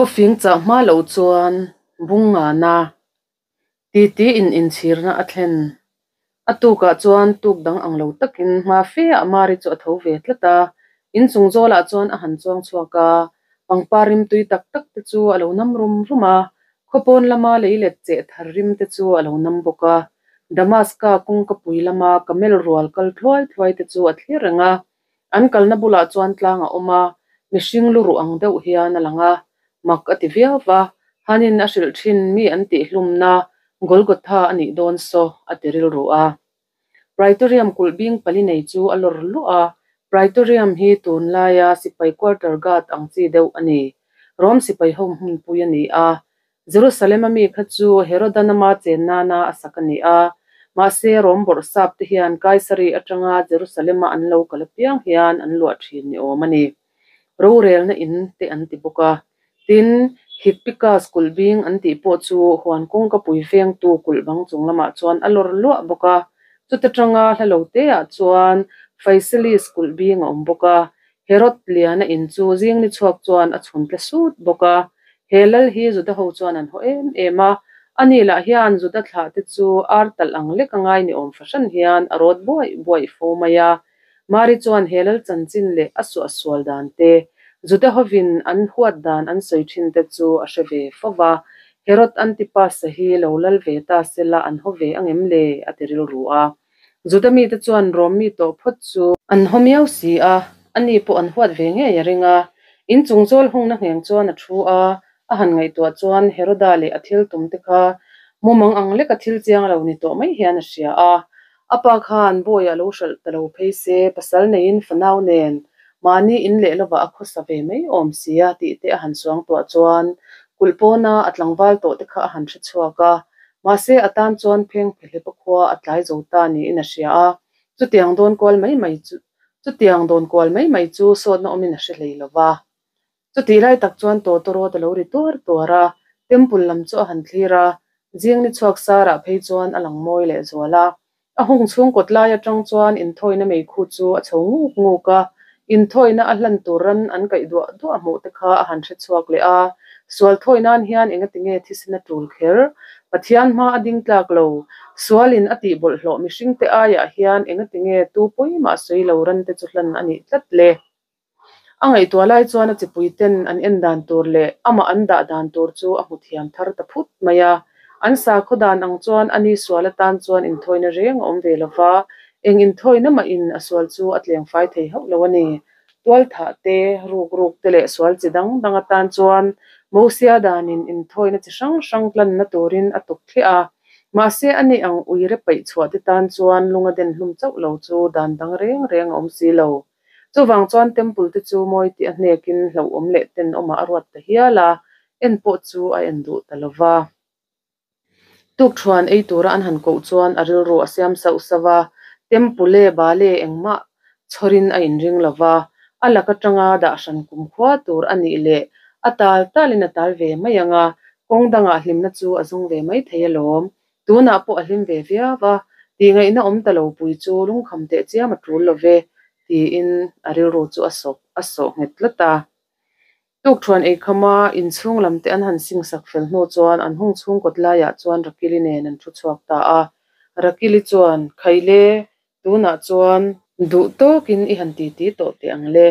Khawfing chah hma loh chuan bung ngana titi in inchhirna a thlen. A tukah chuan tuk dang ang lo takin hma fe ah Mari chu a tho ve tlat a, inchung zawlah chuan a han chuang chhuak a, pangpar rim tui tak tak te chu a lo nam rum rum a, khawpawn lama lei let cheh thar rim te chu a lo nam bawk a. Damaska kawngkapui lama camel rual kal thluai thluai te chu a thlir reng a, An kalna bulah chuan tlang a awm a, mihring lu ruh ang deuh hian a lang a, mak a ti viau va, Hanin a hrilh thin mi an tihhlumna Golgotha a nih dawn saw a ti rilru a. Praetorium kulh bing pali nei chu a lawr luah a, Praetorium hi tunlaia sipai quarter guard ang chi deuh a ni. Rom sipai ho hmunpui a ni a, Jerusalem a mi kha chu Heroda nama chen nana a sak a ni a, mahse Rom bawrhsap te hian Kaisari atanga Jerusalem-a an lo kal apiang hian an luah thin ni awm a ni. Rorelna in te an ti bawk a. Tin, Hippikas kulh bing an tih pawh chu huan kawngka pui vengtu kulh bang chung lamah chuan a lawr luah bawk a. Chuta tanga hla lo teah chuan Phaeselis kulh bing a awm bawk a, Herod Liana in chu zing ni chhuak chuan a chhun tle sut bawk a. He lal hi Juda ho chuan an haw em em a, ani lah hian Juda thlah te chu ar talh ang lek a ngai ni awm fahran hian a rawt buaih buaih fo mai a. Mari chuan he lal chanchin leh a suahsual dan te, Juda hovin an huat dan an sawi thin te chu a hre ve fo va. Herod Antipas-a hi lo lal ve ta sela an haw ve angem le? a ti rilru a. Juda mite chuan Rom mi tawh phawt chu an haw miau si a, ani pawh an huat ve ngei a ring a. In chung zawl hungna ngheng chuan a thu a, a han ngaihtuah chuan Heroda leh a thil tum te kha mumang ang leka thil chiang lo ni tawh mai hian a hria a. A pa khan bawi a lo hralh ta lo phei se, pasal neiin fanau nen mahni in leh lovah a khawsa ve mai awm si a tih te a han suangtuah chuan kulh pawna a tlangval tawh te kha a han hre chhuak a. Mahse, a tan chuan pheng phehlep a khua a tlai zo ta niin a hria a, chutiang dawn kual mai mai chu chutiang dawn kual mai mai chu sawtna awmin a hre hlei lo va. Chutih lai tak chuan tawtawrawt a lo ri tuar tuar a, temple lam chu a han thlir a, zing ni chhuak sarah phei chuan a lang mawi leh zual a. A hung chhung kawt lai atang chuan inthawina meikhu chu a chho nguk nguk a, inthawina a hlan tur ran an kaih duah duah hmuh te kha a han hre chhuak leh a, sual thawi nan hian engatinge thisen a tul kher? Pathian hma a ding tlak lo, sualin a tih bawlhhlawh mihringte aiah hian engatinge tu pawimah sawi lo ran te chu hlan a nih tlat le? A ngaihtuah lai chuan a chipui ten an en dan tur leh amah an dah dan tur chu a hmu thiam thar ta phut mai a. An sakhaw dan ang chuan a ni sual atan chuan inthawina reng a awm ve lo va, eng inthawina mahin a sual chu a tleng fai thei hauh lo a ni. Tualthah te, ruk ruk te leh sual chi dang dang atan chuan Mosia danin inthawina chi hrang hrang tlanna turin a tuk thliah a. Mahse a ni ang uire paih chhuah te tan chuan lung a den hlum chauh lo chu dan dang reng reng a awm si lo. Chuvang chuan temple te chu mawi tih a hnekin hlauhawm leh tenawmah a ruat ta hial a, en pawh chu a en duh ta lo va. Tukthuan ei tura an han koh chuan a rilru a siam sauh sauh a, temple bale engmah chhawrin a inring lo va, a lak atanga dah hran kumkhua tur a nih leh a tal talin a tal ve mai ang a, kawng dangah hlimna chu a zawng ve mai thei alawm. Tunah pawh a hlim ve viau a, tihngaihna awm ta lo pui chu lungkham teh chiam a tul lo ve, tiin a rilru chu a sawp a sawh nghet tlat a. Tukthuan ei khama inchhung lam te an han sing sak fel hnu chuan an hung chhung kawt laiah chuan Rakili nen an thu chhuak ta a. Rakili chuan, Khaile, tunah chuan duh tawkin i han titi tawh teh ang le,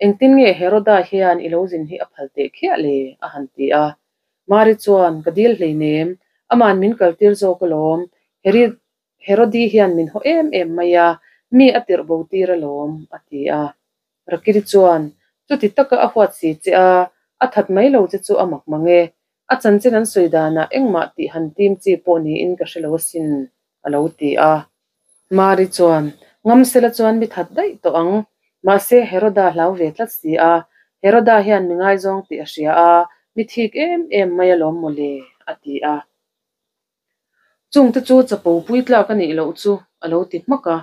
engtin nge Heroda hian i lo zin hi a phal teh khiah le? a han ti a. Mari chuan, Ka dil hleinem, aman min kaltir zawk alawm, Herodi hian min haw em em mai a, mi a tirh bo tir alawm, a ti a. Rakiri chuan, Chuti taka a huat si che a, a that mai lo che chu a mak mang e. A chanchin an sawi danah engmah tih han tim chi pawh niin ka hre lo asin, a lo ti a. Mari chuan, Ngamsela chuan mi that daih tawh ang. Mahse, Heroda hlau ve tlat si a. Heroda hian mi ngaizawng tih a hria a, mi thik em em mai alawm maw le, a ti a. Chungte chu chapo pui tlak a nih loh chu, a lo ti hmak a.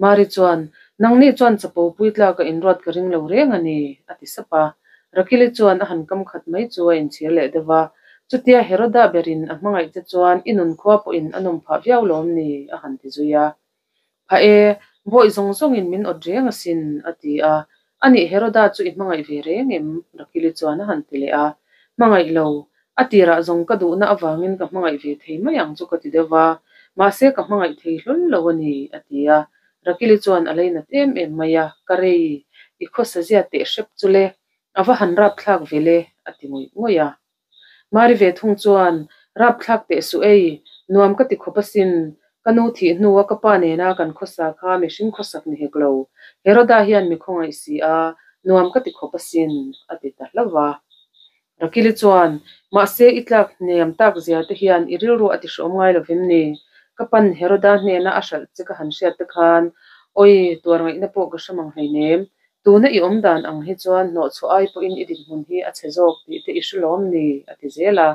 Mari chuan, Nangni chuan chapo pui tlak a inruat ka ring lo reng a ni, a ti sap a. Rakili chuan a han kam khat mai chu a inchhir leh deuh va. Chutia Heroda berin a hmangaih che chuan i nun khua pawhin a nawm phah viau lawm ni, a han ti zui a. Phah e, bawih zawng zawngin min awt reng asin, a ti a. Anih Heroda chu i hmangaih ve reng em? Rakili chuan a han ti leh a. Hmangaih lo. A tirah zawng ka duhna avangin ka hmangaih ve thei mai ang chu ka ti deuh va, mahse ka hmangaih thei hlawl lo a ni, a ti a. Rakili chuan a lei nat em em mai a, Ka rei, i khawsa zia teh hrep chu le, a va han rapthlak ve le, a ti ngawih ngawih a. Mari ve thung chuan, Rapthlak teh suh ei, nuam ka ti khawp asin, ka nu thih hnua ka pa nena kan khawsa kha mihring khawsak ni hek lo, Heroda hian mi khawngaih si a, nuam ka ti khawp asin, a ti ta hlauh va. Rakili chuan, Mahse, i tlak hniam tak zia te hian i rilru a ti hrawm ngai lovem ni? Ka pan Heroda hnena a hralh che ka han hriat te khan, Awi, tuar ngaihna pawh ka hre mang hleinem. Tuna i awm dan ang hi chuan hnawhchhuah ai pawhin i dinhmun hi a chhe zawk tih te i hre lawm ni? a ti zel a.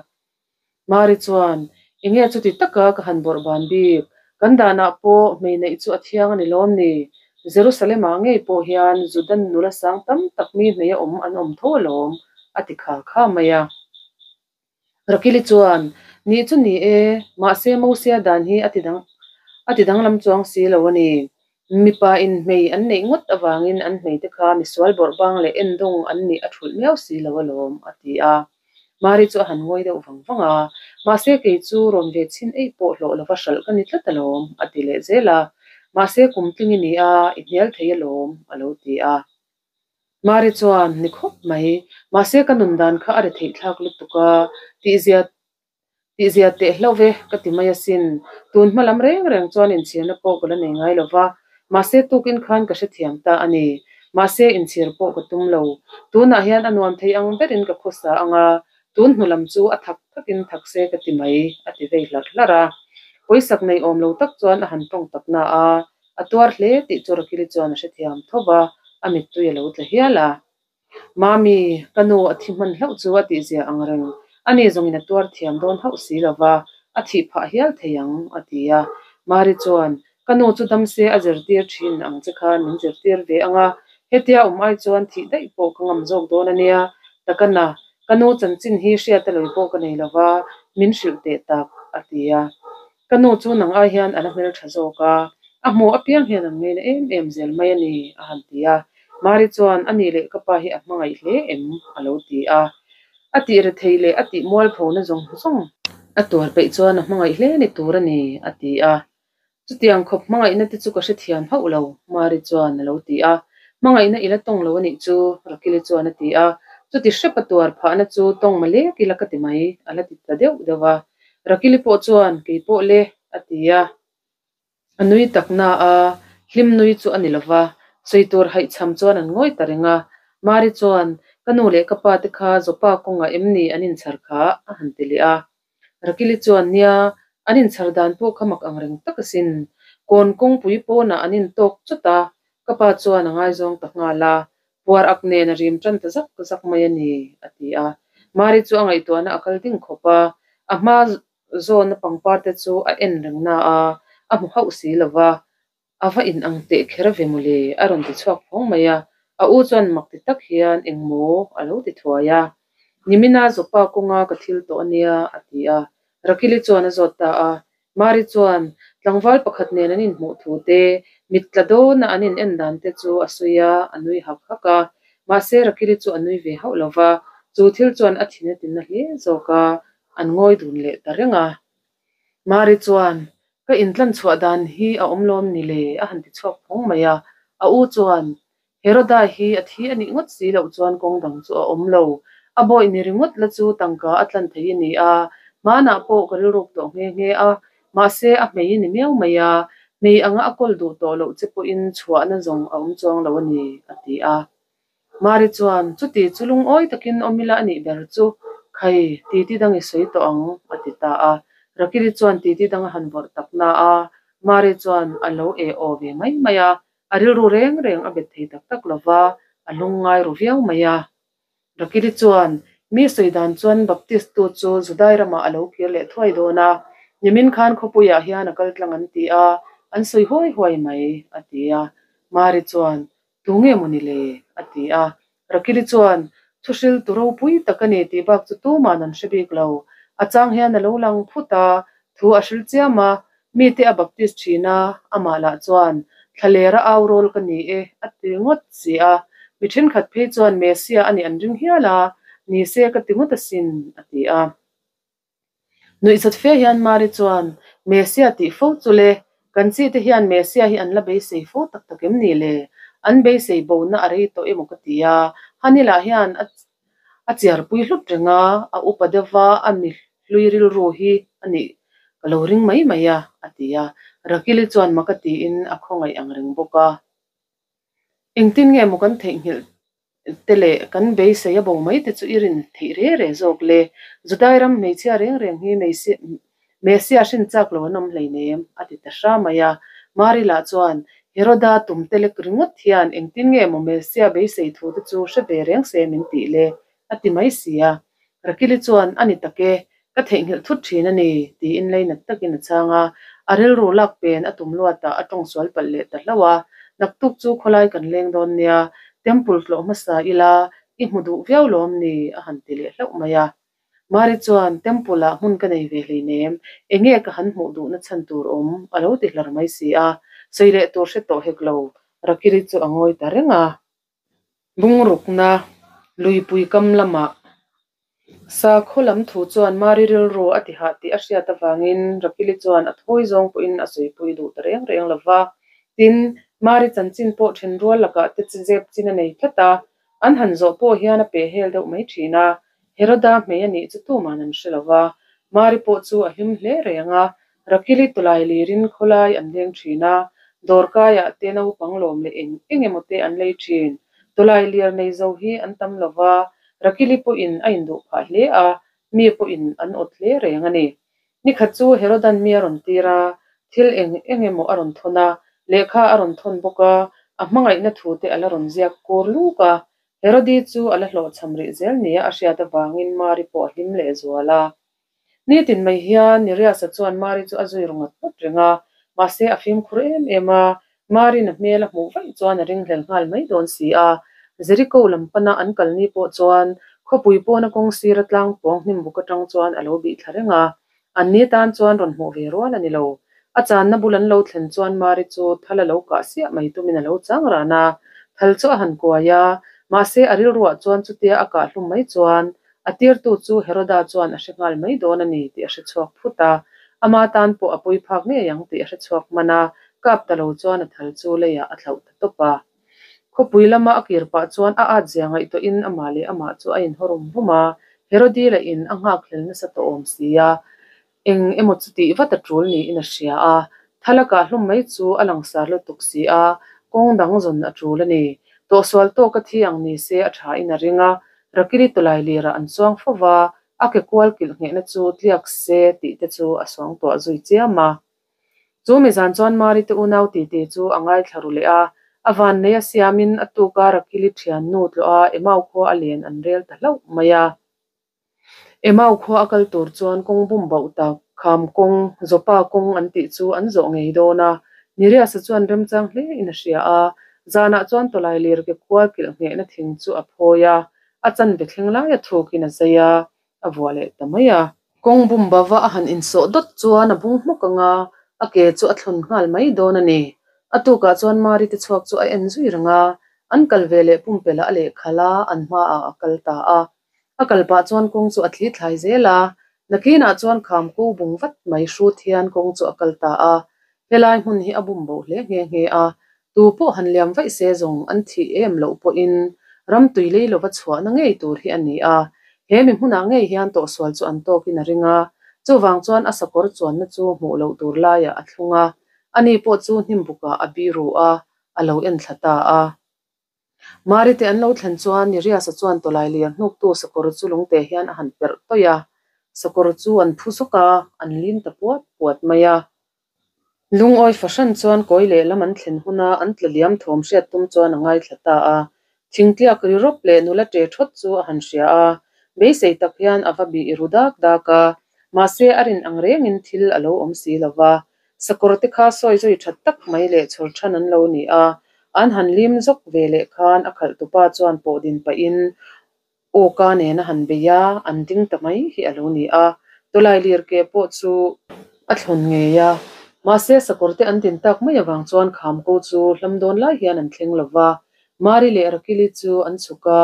Mari chuan, Enge chuti taka ka han bawrh ban bik? Kan danah pawh hmei neih chu a thiang a ni lawm ni? Jerusalem-ah ngei pawh hian Judan nula sang tam tak mi hmeia awm an awm tho alawm, a ti kha kha mai a. Rakili chuan, Nih chu ni e, mahse Mosia dan hi a ti dang a ti danglam chuang si lo a ni. Mipa in hmei an neih ngawt avangin an hmeite kha misual bawrhbang leh endawng an nih a thulh miau si lo alawm, a ti a. Mari chu a han ngawi deuh vang vang a, Mahse kei chu rawn ve chhin ei pawh hlawh lova hralh ka ni tlat alawm, a ti leh zel a. Mahse kum tling i ni a, i hnial thei alawm, a lo ti a. Mari chuan, Ni khawp mai, mahse ka nun dan kha a ri theih thlak lutuk a, tihzia tihzia teh hlauh ve ka ti mai asin. Tun hma lam reng reng chuan inchhirna pawh ka la nei ngai lo va, mahse tukin khan ka hrethiam ta a ni. Mahse inchhir pawh ka tum lo. Tunah hian a nuam thei ang berin ka khawsa ang a, tun hnu lam chu a thak thakin thak se ka ti mai, a ti vei hlarh hlarh a. Pawisak nei awm lo tak chuan a han tawng tak na a, A tuar hle tih chu Rakili chuan a hrethiam tho va, a mittui a lo tla hial a. Mami, ka nu a thi hman hlauh chu a tihzia ang reng. Ani zawngin a tuar thiam dawn hauh si lo va, a thih phah hial thei ang, a ti a. Mari chuan, Ka nu chu dam se a zirtir thin ang che khan min zirtir ve ang a, hetia awm ai chuan thih daih pawh ka ngam zawk dawn a nia, takana, ka nu chanchin hi hriata lei pawh ka nei lo va, min hrilh teh tak, a ti a. Ka nu chu nang ai hian a la hmel tha zawk a, a hmuh apiang hian an ngaina em em zel mai a ni, a han ti a. Mari chuan, A nih leh ka pa hi a hmangaih hle em? a lo ti a. A tih rethei leh a tih mualphona zawng zawng a tuar peih chuan a hmangaih hle ni tur a ni, a ti a. Chutiang khawp hmangaihna te chu ka hrethiam hauh lo, Mari chuan a lo ti a. Hmangaihna i la tawng lo a nih chu, Rakili chuan a ti a. Chuti hrep a tuar phahna chu tawng malek ila ka ti mai, a la ti ta deuh deuh a. Rakili pawh chuan, Kei pawh le, a ti a. A nui tak na a, hlim nui chu a ni lo va, sawi tur haihchham chuan an ngawi ta reng a. Mari chuan, Ka nu leh ka pa te kha Zopa kawngah em ni an inchhar kha? a han ti leh a. Rakili chuan, Nia, an inchhar dan pawh kha mak ang reng tak asin. Kawn kawngpui pawnah an intawk chawt a, ka pa chuan a ngaizawng ta nghal a, puar ak nen a rim tan ta zak zak mai a ni, a ti a. Mari chu a ngaihtuahna a kal ding khawp a, a hma zawna pangpar te chu a en reng na a, a hmu hauh si lo va, A va in ang teh kher ve mawle, a rawn ti chhuak phawng mai a. A u chuan mak ti tak hian eng maw a lo ti thuai a. Nimina Zopa kawnga ka thil tawh a nia, a ti a. Rakili chuan a zawt ta a. Mari chuan tlangval pakhat nen an inhmuh thu te, mit tla dawna an in en dan te chu a sawi a, a nui hak hak a. Mahse Rakili chu a nui ve hauh lo va, chu thil chuan a thin a tinna hle zawk a, an ngawi dun leh ta reng a. Mari chuan, Ka intlan chhuah dan hi a awm lawm ni le? a han ti chhuak phawng mai a. A u chuan, Heroda hi a thi a nih ngawt si loh chuan kawng dang chu a awm lo. A bawih ni ringawt la chu tangka a tlan thei i ni a, hmanah pawh ka rilruk tawh nghe nghe a, mahse a hmei i ni miau mai a, hmei anga a kawl duh tawh loh che pawhin chhuahna zawng a awm chuang lo a ni, a ti a. Mari chuan, Chuti chu lungawi takin awm ila a nih ber chu, khai, titi dang i sawi tawh ang, a ti ta a. Rakili chuan titi dang a han vawrh tak na a, Mari chuan a lo e aw ve mai mai a, a rilru reng reng a bet thei tak tak lo va, a lungngai ru viau mai a. Rakili chuan, Mi sawi dan chuan Baptist tu chu Judai ramah a lo kir leh thuai dawn a, nimin khan khawpuiah hian a kal tlang an ti a, an sawi huai huai mai, a ti a. Mari chuan, Tu nge maw ni le? a ti a. Rakili chuan, Thuhril tu ropui tak a ni tih bak chu tuman an hre bik lo. A chang hian a lo lang phut a, thu a hril chiam a, mite a baptist thin a, amah lah chuan, Thlalera au rawl ka ni e, a ti ngawt si a. Mi thenkhat phei chuan Messiah a nih an ring hial a, Ni se ka ti ngawt asin, a ti a. Nuihzat fe hian Mari chuan, Messia tih fo chu le, kan chi te hian Messia hi an la beisei fo tak tak em ni le? An beisei bona a rei tawh emaw ka ti a, Hani lah hian a a chiarpui hlut reng a, a upa deuh va a mi hlui rilru hi a nih ka lo ring mai mai a, a ti a. Rakili chuan mak a tiin a khawngaih ang reng bawk a. Engtin nge maw kan theihnghilh te leh kan beisei a bo mai te chu i rin theih re re zawk le? Judai ram hmeichhia reng reng hi Messia hrin chak lo an awm hleinem, a ti ta hra mai a. Mari lah chuan, Heroda tum te lek ringawt hian engtin nge maw Messia beisei thu te chu hre ve reng se min tih le? a ti mai si a. Rakili chuan, A ni tak e, ka theihnghilh thut thin a ni, tiin leinat takin a chhang a. A rilru lak pen a tum luatah a tawng sual palh leh ta hlauh a. Naktuk chu khawlai kan leng dawn nia, temple tlawh hmasa ila, i hmu duh viau lawm ni? a han ti leh hlauh mai a. Mari chuan, Temple ah hmun ka nei ve hleinem, enge ka han hmuh duhna chhan tur awm? a lo ti hlar mai si a. Sawi leh tur hre tawh hek lo, Rakili chu a ngawi ta reng a. Bungrukna, Luipui kam lamah Sakhaw lam thu chuan Mari rilru a ti hah tih a hriat avangin Rakili chuan a thawi zawng pawhin a sawipui duh ta reng reng lo va. Tin, Mari chanchin pawh then rual lakah te zep chin a nei tlat a, an han zawh pawh hian a peh hel deuh mai thin a. Heroda hmei a nih chu tuman an hre lo va, Mari pawh chu a hlim hle reng a, Rakili tawlai lirin khawlai an leng thin a, dawrkaiah te naupang lawm leh eng eng emaw te an lei thin. Tawlai lir nei zo hi an tam lo va, Rakili pawhin a induh phah hle a, mi pawhin an awt hle reng a ni. Nikhat chu Herodan mi a rawn tir a, thil eng eng emaw a rawn thawn a, lehkha a rawn thawn bawk a, a hmangaihna thu te a la rawn ziak kur luk a. Herodi chu a la hlawhchham rih zel nia a hriat avangin Mari pawh a hlim leh zual a. Nitin mai hian Niriasa chuan Mari chu a zui ru ngat ngat reng a, mahse a fimkhur em em a, Mari'n a hmel a hmuh vaih chuan a ringhlel nghal mai dawn si a. Jeriko lam pana an kal ni pawh chuan khawpui pawna kawng sira tlang pawng hnim buk atang chuan a lo bih thla reng a, an ni tan chuan rawn hmuh ve rual a ni lo. A channa bul an lo thlen chuan Mari chu thal a lo kah siah mai tumin a lo chang ran a, thal chu a han kuai a, mahse a rilruah chuan chutia a kah hlum mai chuan A tirtu chu Heroda chuan a hre nghal mai dawn a ni tih a hre chhuak phut a, ama tan pawh a pawi phak ngei ang tih a hre chhuak hman a, kap ta lo chuan a thal chu leiah a thlauh ta tawp a. Khawpui lama a kir pah chuan a at zia ngaihtuahin amah leh amah chu a inhaw rum rum a, Herodi lahin a nghakhlel nasa tawh awm si a, Eng emaw chu tih vat a tul niin a hria a, thala kah hlum mai chu a langsar lutuk si a, kawng dang zawn a tul a ni. Tawhsual tawka thi ang ni se a thain a ring a, Rakili tawlai lirah an chuang fo va, a ke kual kilh nghehna chu tliak se tih te chu a suangtuah zui chiam a. Chu mi zan chuan Mari te unau titi chu a ngaithla ru leh a, a vannei a siamin a tuka Rakili thiannu tlawh a Emau khua a len an rel ta hlauh mai a. Emau khua a kal tur chuan kawng bum bauh tak, kham kawng, Jopa kawng an tih chu an zawh ngei dawn a. Niriasa chuan remchang hle in a hria a, zanah chuan tawlai lir ke kual kilh nghehna thing chu a phawi a, a chanve thleng laia thukin a zai a, a vuah leh ta mai a. Kawng bum bava a han insawh dawt chuan a bung hmawk ang a, a ke chu a thlawn nghal mai dawn a ni. A tukah chuan Mari te chhuak chu a en zui reng a, an kal ve leh pumpelh a lehkhalh a, an hmaah a kal ta a. A kal pah chuan kawng chu a thli thlai zel a, nakinah chuan kham ko bung vat mai hrut hian kawng chu a kal ta a. Helai hmun hi a bum bo hle nghe nghe a, tu pawh han liam vaih se zawng an thih em loh pawhin ram tui lei lova chhuahna ngei tur hi a ni a. He mi hmunah ngei hian tawhsual chu an tawkin a ring a, chuvang chuan a sakawr chuanna chu hmuh loh tur laiah a thlung a, ani pawh chu hnim bukah a biru a, a lo enthla ta a. Mari te an lo thlen chuan Niriasa chuan tawlai lian hnuktu sakawr chu lungte hian a han perh tawih a, sakawr chu an phu zawk a, an lim ta puat puat mai a. Lungawi fahran chuan kawi lehlam an thlen huna an tla liam thawm hriat tum chuan a ngaithla ta a, thingtliak ri rawp leh nula ṭe ṭhawt chu a han hria a, beisei tak hian a va bih ru dak dak a, mahse a rin ang rengin thil a lo awm si lo va, Sakawr te kha sawi zui that tak mai leh chhawr than an lo ni a, an han lim zawk ve leh khan a khalh tupa chuan pawh din pahin awka nen a han bei a, an ding ta mai hi a lo ni a. Tawlai lir ke pawh chu a thlawn ngei a, mahse sakawr te an din tak mai avang chuan kham ko chu hlam dawn lai hian an thleng lo va, Mari leh Rakili chu an chhuk a.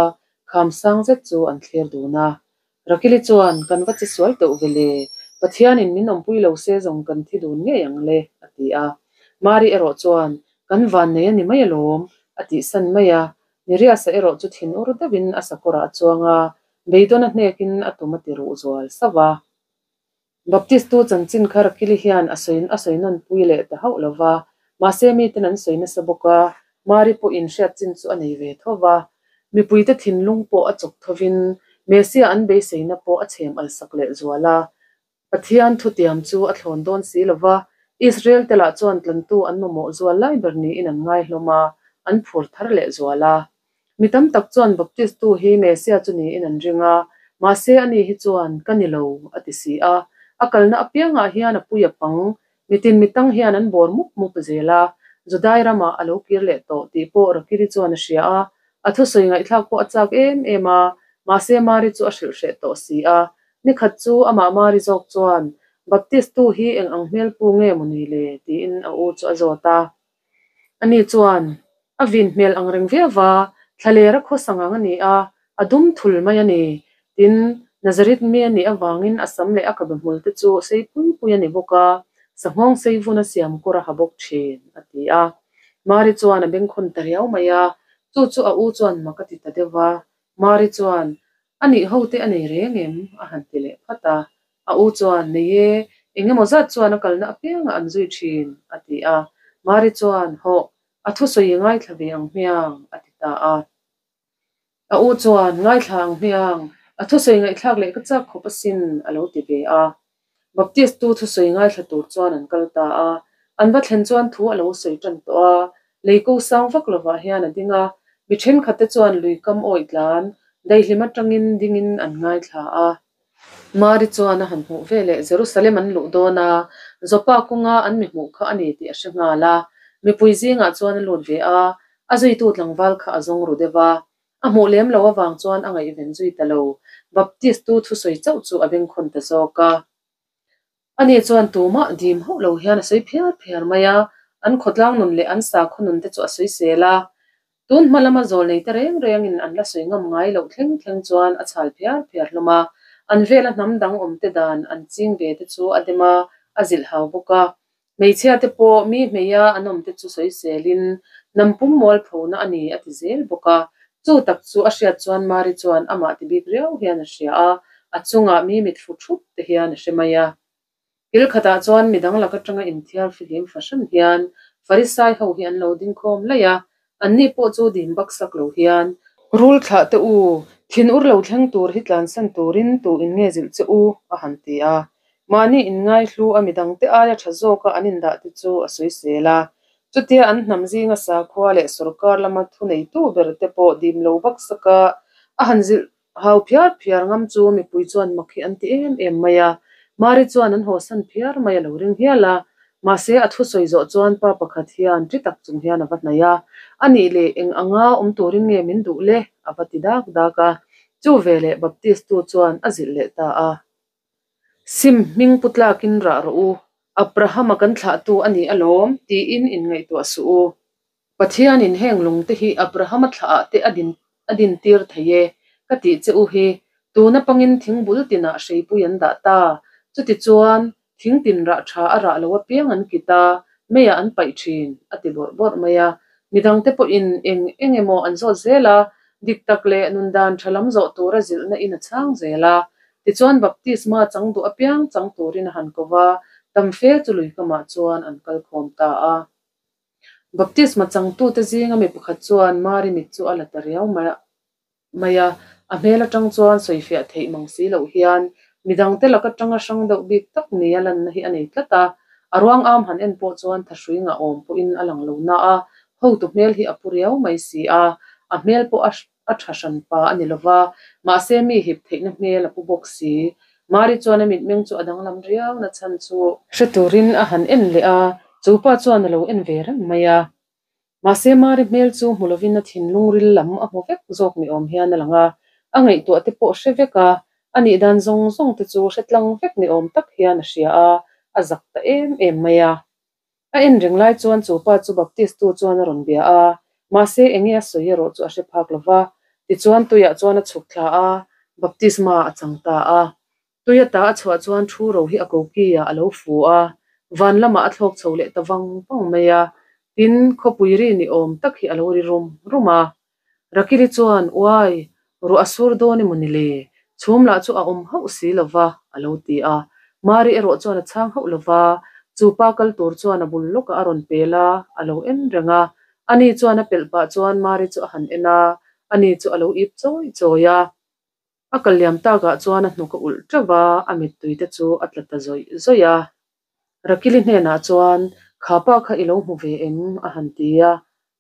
Kham sang zet chu an thlir dun a. Rakili chuan, Kan va che sual teuh ve le, Pathianin min awmpui lo se zawng kan thi dun ngei ang le, a ti a. Mari erawh chuan, Kan van nei a ni mai alawm, a tihsan mai a. Niriasa erawh chu thin ur deuhin a sakawrah a chuang a, beidawn a hnekin a tum a ti ruh zual sauh a. Baptistu chanchin kha Rakili hian a sawi a sawi nawn pui leh ta hauh lo va, mahse miten an sawi nasa bawk a, Mari pawhin hriat chin chu a nei ve tho va. Mipuite thinlung pawh a chawk thovin Messiah an beiseina pawh a chhem alsak leh zual a. Pathian thutiam chu a thlawn dawn si lo va, Israel te lah chuan tlantu an mamawh zual lai ber niin an ngai hlawm a, an phur thar leh zual a. Mi tam tak chuan Baptistu hi Messiah chu niin an ring a, mahse ani hi chuan, Ka ni lo, a ti si a. A kalna apiangah hian a pui a pang, mitin mitang hian an bawr mup mup zel a, Judai ramah a lo kir leh tawh tih pawh Rakiri chuan a hria a, a thusawi ngaihthlak pawh a chak em em a, mahse Mari chu a hrilh hreh tawh si a. Ni khat chu amah Mari zawk chuan, Baptistu hi eng ang hmel pu nge maw ni le? tiin a u chu a zawt a. Ani chuan, A vin hmel ang reng viau va, thlaler a khawsang ang a ni a, a dum thul mai a ni. Tin, Nazareth mi a nih avangin a sam leh a kabe hmul te chu sei pui pui a ni bawk a, sanghawng sei vun a siam kawr a ha bawk thin, a ti a. Mari chuan a bengkhawn ta riau mai a, chu chu a u chuan mak a ti ta deuh va. Mari chuan, A nih ho te a nei reng em? a han ti leh phat a. A u chuan, Nei e, eng emaw zat chuan a kalna apiangah an zui thin, a ti a. Mari chuan, Hawh, a thusawi i ngaithla ve ang hmiang, a ti ta a. A u chuan, Ngaithla ang hmiang, a thusawi ngaihthlak leh ka chak khawp asin, a lo ti ve a. Baptist tu thusawi ngaithla tur chuan an kal ta a. An va thlen chuan thu a lo sawi tan tawh a, lei ko sang vak lovah hian a ding a, mi thenkhat te chuan lui kam awih tlan, daihlim atangin dingin an ngaithla a. Mari chuan a han hmuh veleh Jerusalem an luh dawn a, Joppa kawnga an mi hmuh kha a ni tih a hre nghal a. Mipui zingah chuan a lut ve a, a zuitu tlangval kha a zawng ru deuh a. A hmuh lem lo avang chuan a ngaihven zui ta lo. Baptist tu thusawi chauh chu a bengkhawn ta zawk a. Ani chuan tumah dim hauh lo hian a sawi phiar phiar mai a, an khawtlang nun leh an sakhaw nun te chu a sawisel a. Tun hma lama zawl nei te reng rengin an la sawi ngam ngai loh thleng thleng chuan a chhal phiar phiar hlawm a. An vela hnam dang awm te dan an ching ve te chu a dem a, a zilh hau bawk a. Hmeichhia te pawh mi hmeia an awm te chu sawiselin hnam pum mualphona a ni a ti zel bawk a. Chu tak chu a hriat chuan Mari chuan amah ti bik riau hian a hria a, a chungah mi mit fu thup te hian a hre mai a. Thil khatah chuan midang lak atanga inthiar fihlim fahran hian Farisai ho hi an lo ding khawm laih a, anni pawh chu dim baksak lo hian, Rul thlah teh u, thinur lo thleng tur hi tlansan turin tu in nge zilh che u? a han ti a. Mahni inngaihlu a midangte aia tha zawka an indah te chu a sawisel a. Chutia an hnam zinga sakhua leh sorkar lama thuneitu ber te pawh dim lo baksaka a han zilh Hau phiar phiar ngam chu mipui chuan mak hi an ti em em mai a, Mari chuan an hawsan phiar mai a lo ring hial a, mahse a thusawi zawh chuan pa pakhat hian ṭi tak chung hian a va hnaih a, A nih leh eng anga awm turin nge min duh le? a va ti dak dak a, chu veleh Baptist tu chuan a zilh leh ta a. Sim hming pu tlakin rah rawh u, Abrahama kan thlahtu a ni alawm, tiin inngaihtuah suh u. Pathianin heng lungte hi Abrahama thlahah te a din a dintir thei e, ka tih che u hi, tuna pangin thing bul tinah hreipui an dah ta. Chutichuan, thing tin rah tha a rah lo apiang an kit a, meiah an paih thin, a ti bawrh bawrh mai a. Midangte pawhin eng eng emaw an zawt zel a, dik tak leh nundan tha lam zawh tura zilhna in a chhang zel a. Tichuan baptisma chang duh apiang chang turin a han ko va, tam fe chu lui kamah chuan an kal khawm ta a. Baptisma changtute zinga mi pakhat chuan Mari mit chu a la ta riau mai a, a hmel atang chuan sawifiah theih mang si loh hian midangte lak atanga hrang deuh bik tak nia lanna hi a nei tlat a. A ruang am han en pawh chuan thahrui ngah awm pawhin a lang lo na a, hotu hmel hi a pu riau mai si a, a hmel pawh a a tha hran pa a ni lova, mahse mi hip theihna hmel a pu bawk si. Mari chuan a mitmeng chu a danglam riau na chhan chu. Hre turin a han en leh a, chu pa chuan a lo en ve reng mai a. Mahse Mari hmel chu hmu lovin a thinlung ril lam a hmu vek zawk ni awm hian a lang a, a ngaihtuah te pawh hre vek a, a nih dan zawng zawng te chu hre tlang vek ni awm tak hian a hria a, a zak ta em em mai a. A en reng lai chuan chu pa chu Baptist tu chuan a rawn bia a, mahse enge a sawi erawh chu a hre phak lo va. Tichuan tuiah chuan a chhuk thla a, baptisma a chang ta a. Tui ata a chhuah chuan thu ro hi a koki ah a lo fu a, van lamah a thlawk chho leh ta vang vang mai a. Tin, khawpui ri ni awm tak hi a lo ri rum rum a. Rakili chuan, Uai, ruah a sur dawn emaw ni le? Chhum lah chu a awm hauh si lo va, a lo ti a. Mari erawh chuan a chhang hauh lo va, chu pa kal tur chuan a bul lawkah a rawn pel a, a lo en reng a. Ani chuan a pelh pah chuan Mari chu a han en a, ani chu a lo ip chawi chawi a. A kal liam takah chuan a hnuk a ulh teuh a, a mittui te chu a tla ta zawih zawih a. Rakili hnenah chuan, Kha pa kha i lo hmu ve em? a han ti a.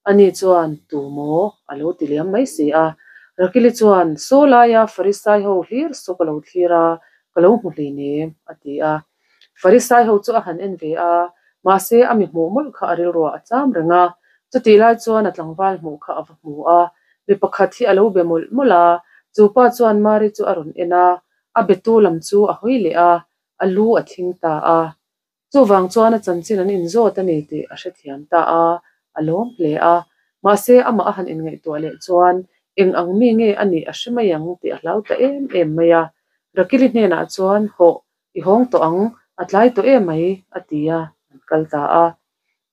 Ani chuan, Tu maw? a lo ti liam mai si a. Rakili chuan, Saw laia Farisai ho hlir saw ka lo thlir a, ka lo hmu hleinem, a ti a. Farisai ho chu a han en ve a, mahse a mi hmuh mawlh kha a rilruah a cham reng a. Chutih lai chuan a tlangval hmuh kha a va hmu a, mi pakhat hi a lo be mawlh mawlh a. Chu pa chuan Mari chu a rawn en a, a betu lam chu a hawi leh a, a lu a thing ta a. Chuvang chuan a chanchin an inzawt a ni tih a hrethiam ta a, a lawm hle a. Mahse, amah a han inngaihtuah leh chuan eng ang mi nge a nih a hre mai ang tih a hlau ta em em mai a. Rakili hnenah chuan, Hawh, i hawng tawh ang, a tlai tawh em mai, a ti a, an kal ta a.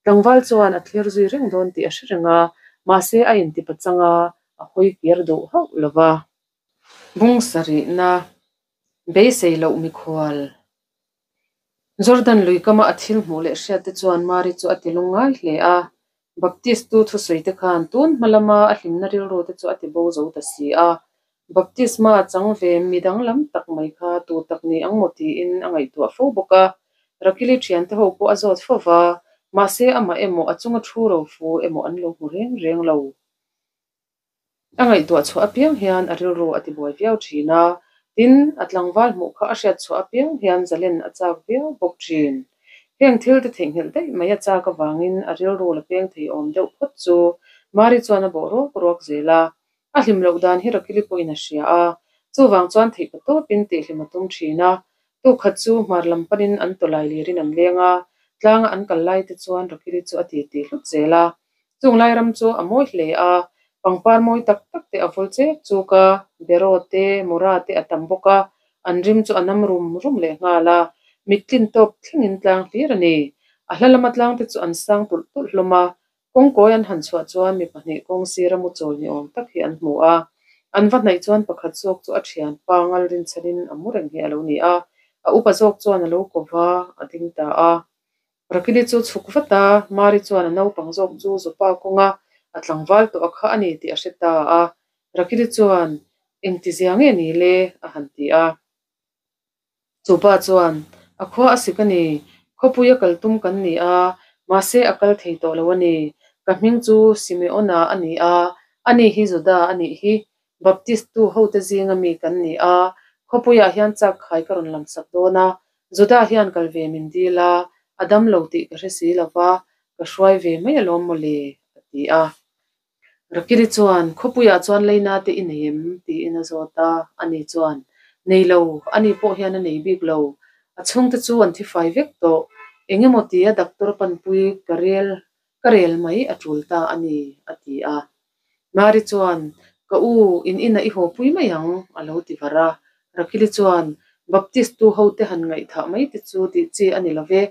Tlangval chuan a thlir zui reng dawn tih a hre reng a, mahse a intipa chang a, a hawi kir duh hauh lo va. Bung sarihna, Beisei loh mikhual. Jordan lui kama a thil hmuh leh hriat te chuan Mari chu a ti lungngai hle a. Baptist tu thusawi te khan tun hma lama a hlimna rilru te chu a ti bo zo ta si a. Baptisma chang ve mi danglam tak mai kha tu tak ni ang maw tiin a ngaihtuah fo bawk a. Rakili thiante ho pawh a zawt fo va, mahse amah emaw a chunga thu ro fu emaw an lo hmu reng reng lo. A ngaihtuah chhuah apiang hian a rilru a tibuai viau thin a, tin, a tlangval hmuh kha a hriat chhuah apiang hian zalen a chak viau bawk thin. Heng thil te theihnghilh daih mai a chak avangin a rilru la peng thei awm deuh phawt chu Mari chuan a bawh ruak ruak zel a. A hlim loh dan hi Rakili pawhin a hria a, chuvang chuan theihpa tawpin tihhlim a tum thin a. Tukhat chu hmar lam panin an tawlai lirin an leng a, tlanga an kal lai te chuan Rakili chu a titi hlut zel a. Chung lai ram chu a mawi hle a, pangpar mawi tak tak te a vul chek chuk a, beraw te, mura te a tam bawk a, an rim chu a nam rum rum leh nghal a, mittlin tawp thlengin tlang hlir a ni. A hla lama tlang te chu an sang tulh tulh hlawm a, kawngkawi an han chhuah chuan mi pahnih kawng sira mu chawl ni awm tak hi an hmu a, an va hnaih chuan pakhat zawk chu a thianpa ngal rinchhanin a mu reng hi a lo ni a, a upa zawk chuan a lo ko va, a ding ta a. Rakili chu chhuk vat a, Mari chuan a naupang zawk chu Zopa kawnga a tlangval tawh a kha a ni tih a hre ta a. Rakili chuan, Engti zia nge ni le? a han ti a. Chupa chuan, A khua a sik a ni, khawpui a kal tum kan ni a, mahse a kal thei tawh lo a ni. Ka hming chu Simeona a ni a, ani hi Juda a nih hi. Baptist tu hote zinga mi kan ni a, khawpuiah hian chak khai ka rawn lamsak dawn a, Juda hian kal ve min dil a, a dam lo tih ka hre si lo va, ka hruai ve mai alawm maw le, a ti a. Rakili chuan, Khawpuiah chuan leina te i nei em? tiin a zawt a, ani chuan, Nei lo, ani pawh hian a nei bik lo, a chhungte chu an thi fai vek tawh, eng emaw tia doctor panpui ka rel ka rel mai a tul ta a ni, a ti a. Mari chuan, Ka u, in inah i haw pui mai ang, a lo ti var a. Rakili chuan, Baptist tu hote han ngaihthah mai te chu tih chi a ni lo ve,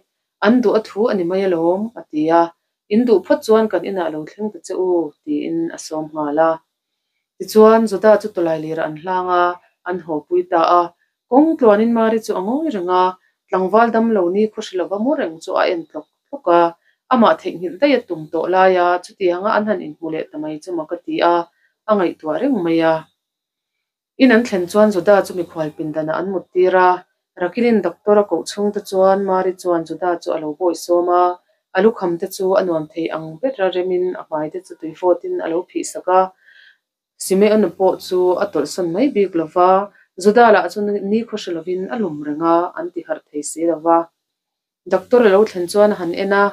an duh a thu a ni mai alawm, a ti a. In duh phawt chuan kan inah lo thleng ta che u, tiin a sawm nghal a. Tichuan, Juda chu tawlai lirah an hlang a, an haw pui ta a. Kawng tluanin Mari chu a ngawi reng a, tlangval damlo ni khaw hre lova mu reng chu a en tlawk tlawk a. Amah theihnghilh daih a tum tawh laia chutianga an han inhmu leh ta mai chu mak a ti a, a ngaihtuah reng mai a. In an thlen chuan Juda chu mikhual pindanah an mut tir a, Rakilin doctor a koh chhung te chuan Mari chuan Juda chu a lo bawi sawm a, a lukham te chu a nuam thei ang bera remin a hmai te chu tui vawtin a lo phih sak a. Simeon-a pawh chu a tawlhsawn mai bik lo va, Juda lah chu ni khaw hre lovin a lum reng a, an ti harh thei si lo va. Doctor a lo thlen chuan a han en a,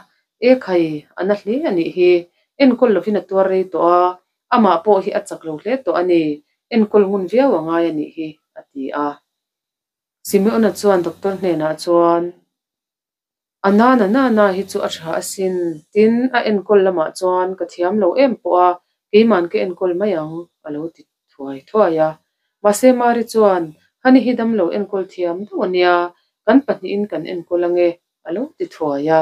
E khai, a na hle a nih hi. Enkawl lovin a tuar rei tawh a, amah pawh hi a chak lo hle tawh a ni. Enkawl ngun viau a ngai a nih hi, a ti a. Simeon-a chuan doctor hnenah chuan, A nana nana hi chu a tha asin, tin a enkawl lamah chuan ka thiam lo em pawh a, keiman ka enkawl mai ang, a lo ti thuai thuai a. Mahse Mari chuan, Hani hi damlo enkawl thiam deuh a nia, kan pahnihin kan enkawl ange, a lo ti thuai a.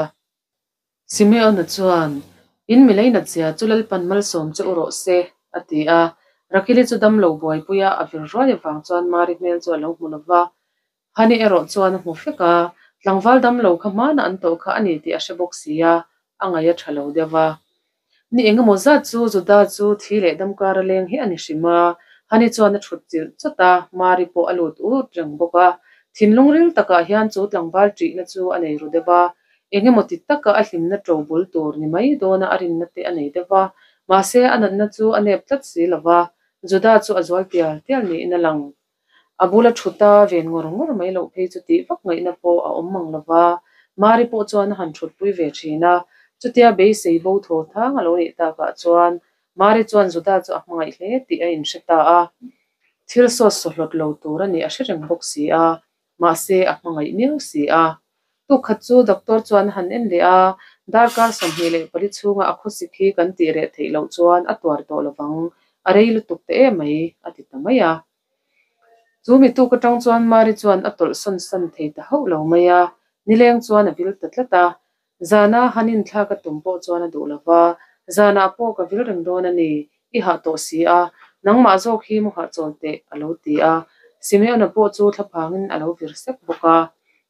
Simeona chuan, In mi leinat zia chu Lalpan malsawm che u rawh se, a ti a. Rakili chu damlo buaipuia a vir ruai avang chuan Mari hmel chu a lo hmu lo va. Hani erawh chuan a hmu fek a, tlangval damlo kha hmana an tawh kha a ni tih a hre bawk si a, a ngaih a tha lo deuh va. Ni engemaw zat chu Juda chu thi leh damkar a leng hi a ni hrim a, Hani chuan a thut chilh chawt a, Mari pawh a lut ut reng bawk a. Thinlung ril takah hian chu tlangval ṭihna chu a nei ru deuh a, engemaw ti taka a hlimna ṭo bul tur ni mai dawna a rinna te a nei deuh va, mahse a natna chu a nep tlat si lo va, Juda chu a zual tial tial niin a lang. A bula thut a ven ngawr ngawr mai loh phei chu tih vak ngaihna pawh a awm mang lo va, Mari pawh chuan a han thutpui ve thin a. Chutia beisei bo thaw thang a lo nih takah chuan Mari chuan Juda chu a hmangaih hle tih a inhre ta a. Thil sawt sawhlawt lo tur a nih a hre reng bawk si a, mahse a hmangaih miau si a. Tukkhat chu doctor chuan a han en leh a, darkar 24 chhunga a khawsik hi kan tih reh theih loh chuan a tuar tawh lovang, a rei lutuk ta em mai, a ti ta mai a. Chu mi tuk atang chuan Mari chuan a tawlh sawn san thei ta hauh lo mai a, nileng chuan a vil ta tlat a. Zana han inthlak a tum pawh chuan a duh lo va, Zanah pawh ka vil reng dawn a ni, i hah tawh si a, nangmah zawk hi mu hahchawl teh, a lo ti a. Simeona pawh chu thlaphangin a lo vir sek bawk a,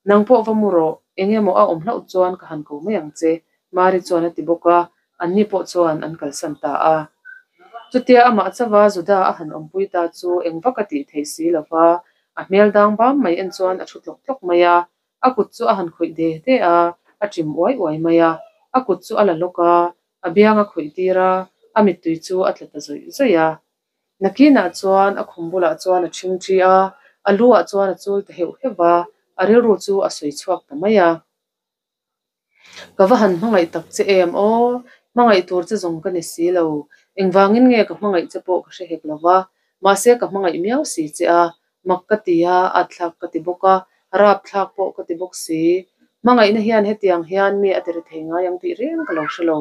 Nang pawh va mu rawh, eng emaw a awm hlauh chuan ka han ko mai ang che, Mari chuan a ti bawk a, anni pawh chuan an kalsan ta a. Chutia amah chauha Juda a han awmpui ta chu eng vak a tih theih si lo va, a hmel dang bam mai en chuan a thu tlawk tlawk mai a, a kut chu a han khawih de de a, a ṭim uai uai mai a, a kut chu a la lawk a, a biang a khawih tir a, a mittui chu a tla ta zawih zawih a. Nakinah chuan a khum bulah chuan a ṭhingṭhi a, a lu ah chuan a chul ta heuh heuh va, a rilru chu a sawi chhuak ta mai a. Ka va han hmangaih tak che em aw, hmangaih tur che zawng ka ni si lo, engvangin nge ka hmangaih che pawh ka hre hek lo va, mahse ka hmangaih miau si che a, mak ka ti a, at thlak ka ti bawk a, rap thlak pawh ka ti bawk si. Hmangaihna hian hetiang hian mi a ti ri thei ngai ang tih reng ka lo hre lo,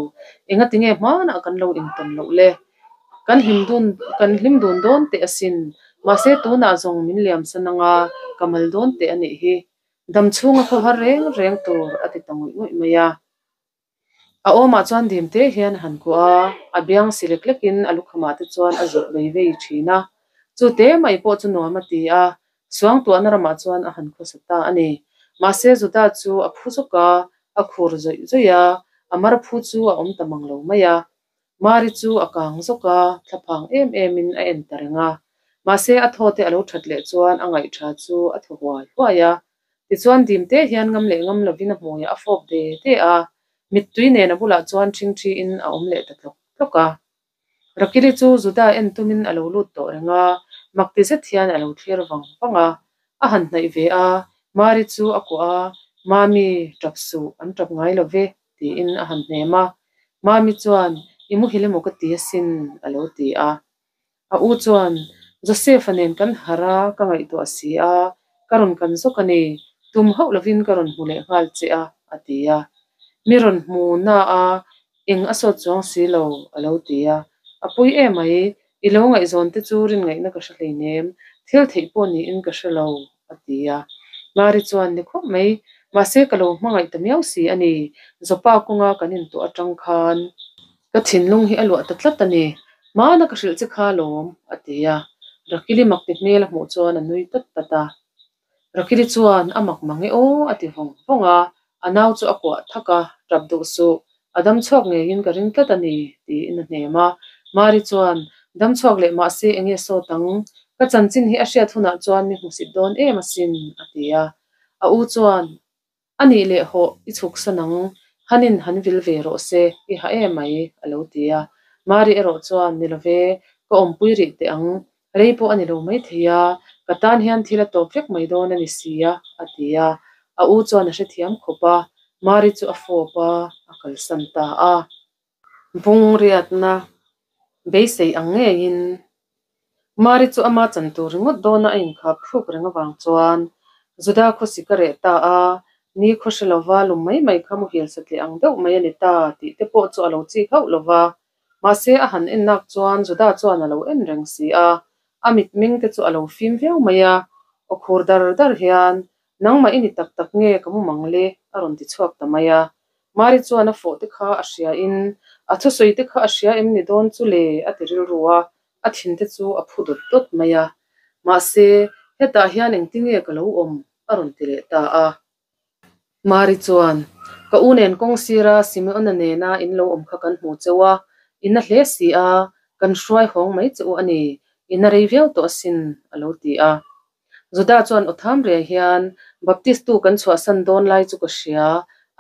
engati nge hmanah kan lo intawn loh le? Kan hlim dun kan hlim dun dawn teh asin, mahse tunah zawng min liam san anga ka mal dawn teh a nih hi. Dam chhunga khawhar reng reng tur a ti ta ngawih ngawih mai a. A awmah chuan dim te hian a han kuah a, a biang si lek lekin a lukhamah te chuan a zawh vei vei thin a. Chu te mai pawh chu nuam a ti a, suangtuahna ramah chuan a han khawsa ta a ni. Mahse Juda chu a phu zawk a, a khur zawih zawih a, a mar phu chu a awm ta mang lo mai a. Mari chu a kang zawk a, thlaphang em emin a en ta reng a. Mahse a thaw te a lo that leh chuan a ngaihtha chu a thaw huai huai a. Tichuan dim te hian ngam leh ngam lovin a hmuiah a fawp ve ve a, mittui nen a bulah chuan ṭhingṭhiin a awm leh ta tlawk tlawk a. Rakili chu Juda en tumin a lo lut tawh reng a, makti zet hian a lo thlir vang vang a. A han hnaih ve a, Mari chu a kuah a, Mami, ṭap suh, an ṭap ngai lo ve, tiin a han hnem a. Mami chuan, I muhil emaw ka ti asin, a lo ti a. A u chuan, Joseph-a nen kan harh a, ka ngaihtuah si a, ka rawn kan zawk a ni, tum hauh lovin ka rawn hmu leh nghal che a, a ti a. Mi rawn hmu na a, eng a sawt chuang si lo, a lo ti a. A pui em mai, i lo ngaihzawn te chu rin ngaihna ka hre hleinem, thil theih pawh niin ka hre lo, a ti a. Mari chuan, Ni khawp mai, mahse ka lo hmangaih ta miau si a ni, Zopa kawnga kan intuah atang khan. Ka thinlung hi a luah ta tlat a ni, hmana ka hrilh che kha alawm, a ti a. Rakili makti hmel a hmuh chuan a nui tat tat a. Rakili chuan, A mak mang e aw, a ti vawng vawng a. A nau chu a kuah thak a, Tap duh suh, a dam chhuak ngeiin ka ring tlat a ni, tiin a hnem a. Mari chuan, Dam chhuak leh mahse eng nge sawt ang? Ka chanchin hi a hriat hunah chuan mi hmusit dawn em asin, a ti a. A u chuan, A nih leh hawh, i chhuk san ang, Hanin han vil ve rawh se, i ha em mai, a lo ti a. Mari erawh chuan, Ni lo ve, ka awmpui rih teh ang, rei pawh a ni lo maithei a, ka tan hian thil a tawp vek mai dawn a ni si a, a ti a. A u chuan a hrethiam khawp a, Mari chu a fawp a, a kalsan ta a. Bungriatna beisei ang ngeiin Mari chu ama chan tur ringawt dawna a inkhap thluk reng avang chuan Juda khawsik a reh ta a, ni khaw hre lova lum mai mai kha muhil satliah ang deuh mai a ni ta tih te pawh chu a lo chik hauh lova. Mahse a han en nak chuan Juda chuan a lo en reng si a. A mitmeng te chu a lo fim viau mai a, aw khur dar dar hian, Nangmah i ni tak tak nge ka mu mang le? a rawn ti chhuak ta mai a. Mari chuan a fawh te kha a hria in, a thusawi te kha a hria em ni dawn chu le? a ti rilru a, a thin te chu a phu dawt dawt mai a. Mahse, hetah hian engtinge ka lo awm? a rawn ti leh ta a. Mari chuan, Ka u nen kawng sira Simeona nena in lo awm kha kan hmu cheu a, i na hle si a, kan hruai hawng mai che u a ni, i na rei viau tawh asin, a lo ti a. Juda chuan aw tham riai hian, Baptistu kan chhuahsan dawn lai chu ka hria,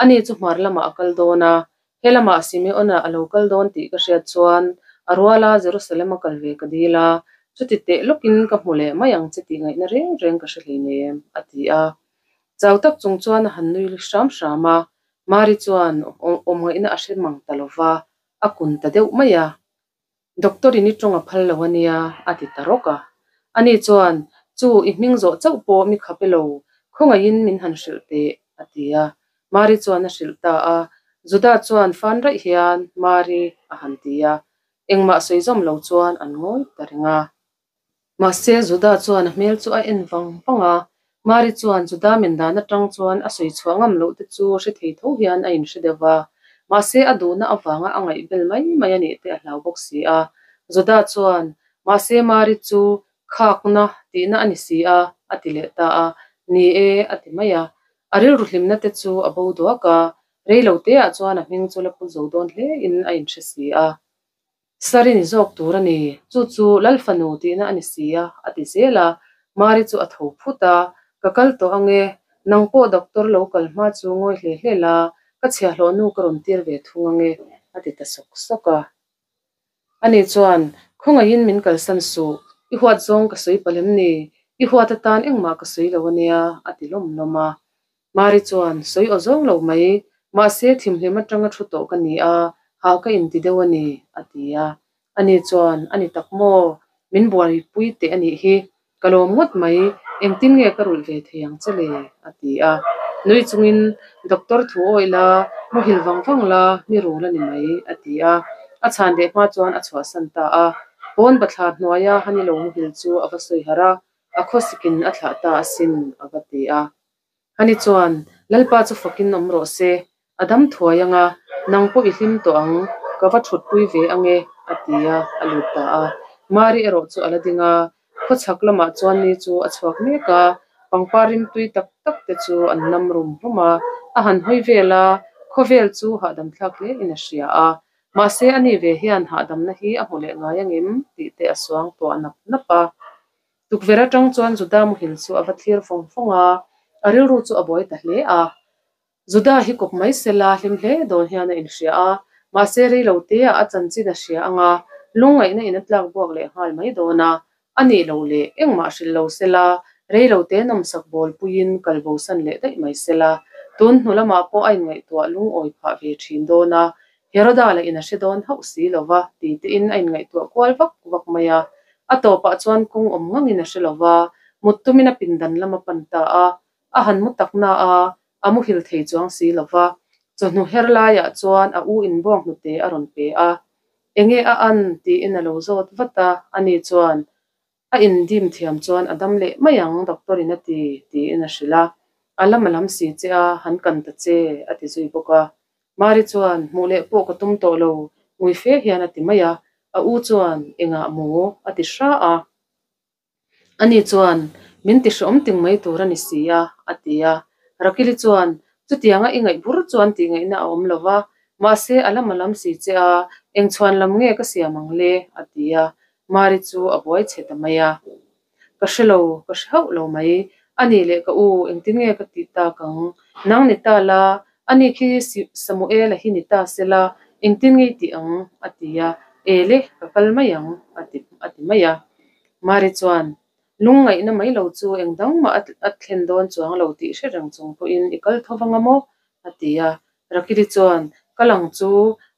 ani chu hmar lamah a kal dawn a, he lamah Simeona a lo kal dawn tih ka hriat chuan a ruala Jerusalem a kal ve ka dil a, chuti teh lawkin ka hmu leh mai ang che tih ngaihna reng reng ka hre hleinem, a ti a. Chau tak chung chuan a han nui hram hram a, Mari chuan awm ngaihna a hre mang ta lo va, a kun ta deuh mai a. Doctor in i tawng a phal lo a nia, a ti ta rawk a. Ani chuan, Chu, i hming zawh chauh pawh mi khap e lo, khawngaihin min han hrilh teh, a ti a. Mari chuan a hrilh ta a. Juda chuan fan raih hian, Mari, a han ti a. Engmah sawi zawm lo chuan an ngawi ta reng a. Mahse, Juda chuan a hmel chu a en vang vang a. Mari chuan Juda min dan atang chuan a sawi chhuah ngam loh te chu hre thei tho hian a inhre deuh va. Mahse, a duhna avanga a ngaihbel mai mai a nih te a hlau bawk si a. Juda chuan, Mahse, Mari chu khakna tihna a ni si a, a ti leh ta a. Ni e, a ti mai a. A rilru hlimna te chu a bo duak a. Rei lo teah chuan a hming chu la pu zo dawn hle in a inhre si a. Sari ni zawk tur a ni, chu chu Lal fanu tihna a ni si a, a ti zel a. Mari chu a tho phut a, Ka kal tawh ang e, nang pawh doctor lo kal hma chu ngawi hle hle la, ka chhiahhlawh nu ka rawn tir ve thung ang e, a ti ta sawk sawk a. Ani chuan, Khawngaihin min kalsan suh, i huat zawng ka sawi palh em ni? I huat atan engmah ka sawi lo a nia, a ti lawm lawm a. Mari chuan, Sawi aw zawng lo mai, mahse thimhlim atanga thu tawh ka ni a, ha ka inti deuh a ni, a ti a. Ani chuan, A ni tak maw? Min buaipui teh a nih hi, ka lawm ngawt mai, engtin nge ka rulh ve thei ang che le? a ti a. Nui chungin, Doctor thu awih la, muhil vang vang la, mi rul a ni mai, a ti a. A chhan leh hma chuan a chhuahsan ta a. Pawn bathlar hnuaia Hani lo muhil chu a va sawi harh a, a khawsikin a thlah ta asin, a va ti a. Ani chuan, Lalpa chu fakin awm rawh se, a dam thuai ang a, nang pawh i hlim tawh ang, ka va thutpui ve ang e, a ti a, a lut ta a. Mari erawh chu a la ding a, khawchhak lamah chuan ni chu a chhuak mek a, pangpar rimtui tak tak te chu an nam rum rum a, a han hawi vel a, khawvel chu hahdam thlak hle in a hria a. Mahse, ani ve hian hahdamna hi a hmu leh ngai angem tih te a suang tuah nap nap a. Tukverh atang chuan Juda muhil chu a va thlir fawng fawng a, a rilru chu a buai ta hle a. Juda hi kawp mai sela hlim hle dawn hian a inhria a, mahse rei lo teah a chanchin a hria ang a, lungngaihna in a tlak buak leh nghal mai dawn a. A nih loh leh engmah hrilh lo sela, rei lo te nawmsak bawl puiin kal bosan leh daih mai sela, tun hnu lamah pawh a inngaihtuah lungawi phah ve thin dawn a, Heroda lah in a hre dawn hauh si lo va ti tein a inngaihtuah kual vak vak mai a. A tawpah chuan kawng awm ngangin a hre lo va, mut tumin a pindan lam a pan ta a. A han mu tak na a, a muhil thei chuang si lo va. Chawhnu her laiah chuan a u inbuang hnute a rawn pe a. Enge a an? tiin a lo zawt vat a, ani chuan, A indim thiam chuan a dam leh mai ang, doctor in a ti, tiin a hrilh a. A lam a lam si che a, han kan ta che, a ti zui bawk a. Mari chuan, Hmuh leh pawh ka tum tawh lo, ngui fe hian a ti mai a. A u chuan, Engah maw? a ti hra a. Ani chuan, Min ti hreawm ting mai tur a ni si a, a ti a. Rakili chuan, Chutianga i ngaih bur chuan tih ngaihna a awm lo va, mahse a lam a lam si che a, eng chhuan lam nge ka siam ang le? a ti a. Mari chu a buai chhe ta mai a. Ka hre lo, ka hre hauh lo mai. A nih leh ka u, engtin nge ka tih tak ang? Nang ni ta la, ani khi Samuela hi ni ta se la, engtin nge i tih ang? a ti a. E le, ka kal mai ang, a ti a ti mai a. Mari chuan, Lungngaihna mai lo chu eng dang mah a thlen dawn chuang lo tih hre reng chung pawhin i kal tho vang a maw? a ti a. Rakili chuan, Ka lang chu,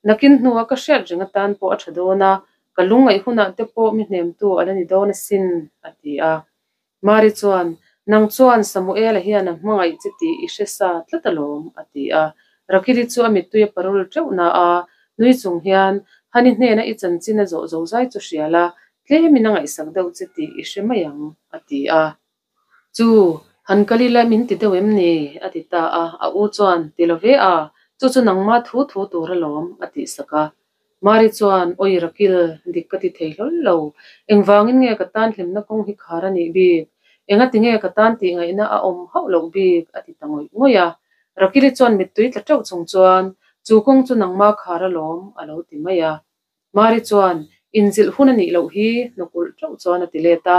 nakin hnua ka hriat reng atan pawh a tha dawn a, ka lungngaih hunah te pawh mi hnemtu a la ni dawn asin, a ti a. Mari chuan, Nang chuan Samuela hian a hmangaih che tih i hre sa tlat alawm, a ti a. Rakili chu a mittui a parul teuh na a, nui chung hian, Hani hnena i chanchin a zawh zozai chu hria la. Tlemin a ngaihsak deuh che tih i hre mai ang, a ti a. Chu, han kal ila min ti deuh em ni? a ti ta a. A u chuan, Ti lo ve a, chu chu nangma thu thu tur alawm, a tihsak a. Mari chuan, Awi Rakil, dik ka ti thei hlawl lo. Engvangin nge ka tan hlimna kawng hi khar a nih bik? Engati nge ka tan tih ngaihna a awm hauh loh bik? a ti ta ngawih ngawih a. Rakili chuan mittui tla teuh chung chuan, Chu kawng chu nangma khar alawm, a lo ti mai a. Mari chuan, Inzilh hun a nih loh hi, hnawkulh teuh chuan a ti let a.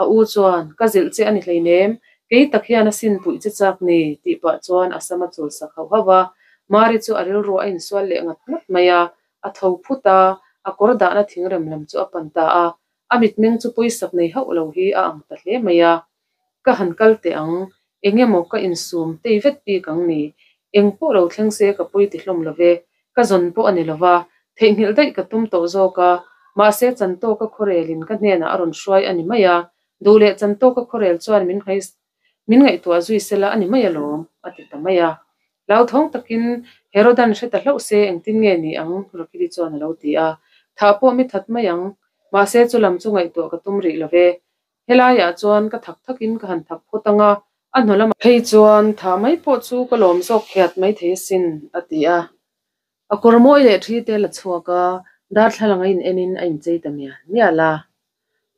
A u chuan, Ka zilh che a ni hleinem, kei tak hian a sin puih che chak ni, tih pah chuan a sam a chul sak hauh hauh a. Mari chu a rilru a insual leh ngat ngat mai a, a tho phut a, a kawr dahna thingrem lam chu a pan ta a. A mitmeng chu pawisak nei hauh lo hi a ang ta hle mai a. Ka han kal teh ang, eng emaw ka insum tei vet bik ang ni? Eng pawh lo thleng se ka pawi ti hlawm lo ve, ka zawn pawh a ni lo va, theihnghilh daih ka tum tawh zawk a, mahse Chantawka khuarelin ka hnenah a rawn hruai a ni mai a, duh leh Chantawka khuarel chuan min min ngaihtuah zui sela a ni mai alawm, a ti ta mai a. Hlauthawng takin Herodan hre ta hlauh se engtin nge ni ang? Rakili chuan a lo ti a. Thah pawh mi that mai ang, mahse chu lam chu ngaihtuah ka tum rih lo ve. Helaiah chuan ka thak thakin ka han thak phawt ang a, a hnu lamah phei chuan thah mai pawh chu ka lawm zawk khiat mai thei asin, a ti a. A kawr mawi leh thi te la chhuak a, darthlalang a in enin a inchei ta mial mial a.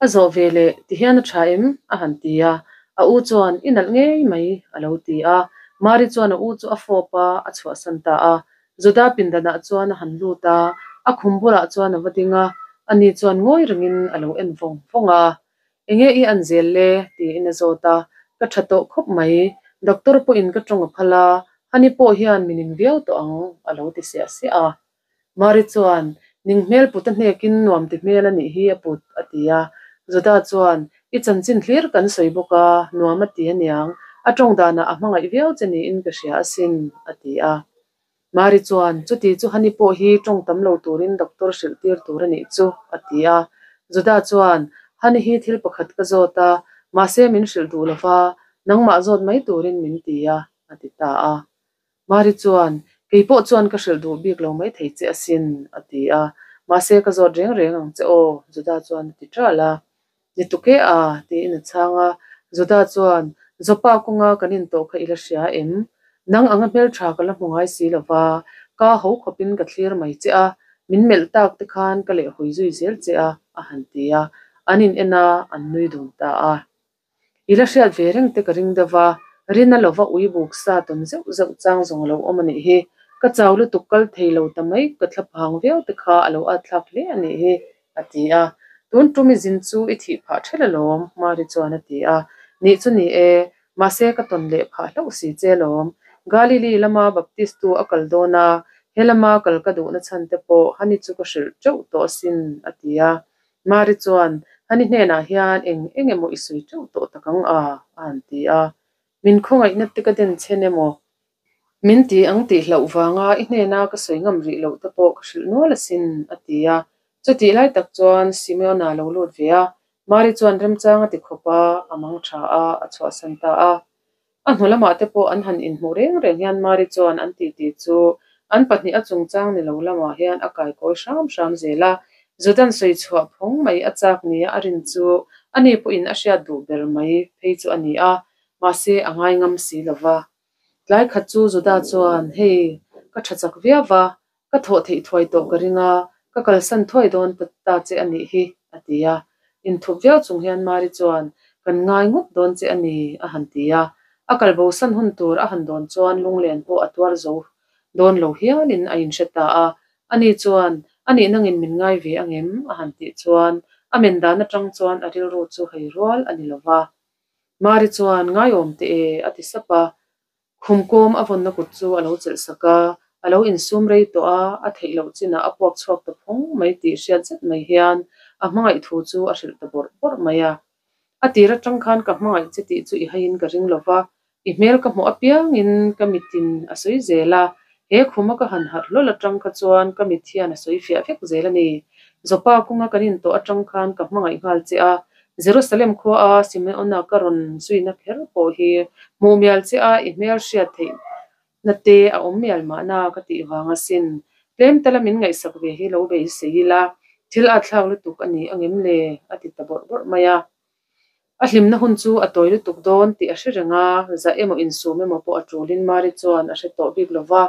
A zawh ve leh, Ti hian a tha em? a han ti a. A u chuan, I nalh ngei mai, a lo ti a. Mari chuan a u chu a fawp a, a chhuahsan ta a. Juda pindanah chuan a han lut a, a khum bulah chuan a va ding a, ani chuan ngawi rengin a lo en vawng vawng a. Enge i an zel le? tiin a zawt a. Ka tha tawh khawp mai, doctor pawhin ka tawng a phal a, hani pawh hian min in viau tawh ang, a lo ti siah siah a. Mari chuan, Ning hmel put a hnekin nuam ti hmel a nih hi a put, a ti a. Juda chuan, I chanchin hlir kan sawi bawk a, nuam a ti aniang, a tawng danah a hmangaih viau che niin ka hria asin, a ti a. Mari chuan, Chuti chu Hani pawh hi tawng tam lo turin doctor hrilh tir tur a nih chu, a ti a. Juda chuan, Hani hi thil pakhat ka zawt a, mahse min hrilh duh lova, nangmah zawt mai turin min ti a, a ti ta a. Mari chuan, Kei pawh chuan ka hrilh duh bik lo mai thei che asin, a ti a. Mahse ka zawt reng reng ang che aw, Juda chuan a ti ṭal a. Ni tuk e a, tiin a chhang a. Juda chuan, Zawpa kawnga kan intawh kha i la hria em? Nang anga hmelṭha ka la hmu ngai si lo va, ka ho khawpin ka thlir mai che a, min melh tak te khan ka lehhawi zui zel che a, a han ti a. An in en a, an nui dun ta a. I la hriat ve reng te ka ring deuh va, Rina lova ui buk sa tawn zeuh zeuh chang zawng a lo awm a nih hi. Ka chau lutuk kal thei lo ta mai, ka thla phang viau te kha a lo at thlak hle a nih hi, a ti a. Tun tum i zin chu i thih phah ṭhelh alawm, Mari chuan a ti a. Nih chu ni e, mahse ka tawn leh phah hlauh si che alawm. Galili lama Baptist tu a kal dawn a, he lama kal ka duhna chhan te pawh Hani chu ka hrilh teuh tawh asin, a ti a. Mari chuan, Hani hnenah hian eng eng emaw i sawi teuh tawh tak ang a? a han ti a. Min khawngaihna te ka den chhen emaw? Min ti ang tih hlauh vanga i hnena ka sawi ngam rih loh te pawh ka hrilh nual asin, a ti a. Chutih lai tak chuan Simeona a lo lut ve a, Mari chuan remchang a ti khawp a, a mang tha a, a chhuahsan ta a. A hnu lamah te pawh an han inhmuh reng reng hian Mari chuan an titi chu an pahnih a chungchang ni lo lamah hian a kaikawi hram hram zel a, Judan sawi chhuah phawng mai a chak nia a rin chu ani pawhin a hriat duh ber mai phei chu a ni a, mahse a ngai ngam si lo va. Tlai khat chu Juda chuan, Hei, ka tha chak viau va, Ka thawh theih thuai tawh ka ring a, ka kalsan thuai dawn ta che a nih hi, a ti a. Inthup viau chung hian Mari chuan, Kan ngai ngawt dawn che a ni, a han ti a. A kal bosan hun tur a han dawn chuan lunglen pawh a tuar zo dawn lo hialin a inhre ta a. Ani chuan, A nih nangin min ngai ve ang em? a han tih chuan a men dan atang chuan a rilru chu hei rual a ni lo va. Mari chuan, Ngaiawm teh e, a ti sap a. Khum kawm a vawnna kut chu a lo chelh sak a, a lo insum rei tawh a, a theih loh chinah a puak chhuak ta phawng mai tih hriat zet mai hian a hmangaih thu chu a hrilh ta bawrh bawrh mai a. A tir atang khan ka hmangaih che tih chu i haiin ka ring lo va, i hmel ka hmuh apiangin ka mitin a sawi zel a, he khuma ka han harh hlawl atang kha chuan ka mit hian a sawi fiah vek zel a ni. Zawpa kawnga kan intawh atang khan ka hmangaih nghal che a, Jerusalem khua a Simeona ka rawn zuina kher pawh hi hmuh mial che a i hmel hriat theih na te a awm mial mahna ka tih vang asin. Tlem tala min ngaihsak ve hi lo beisei ila. Thil at thlak lutuk a ni angem le? a ti ta bawrh bawrh mai a. A hlimna hun chu a tawi lutuk dawn tih a hre reng a, zah emaw insum emaw pawh a tulin Mari chuan a hre tawh bik lo va.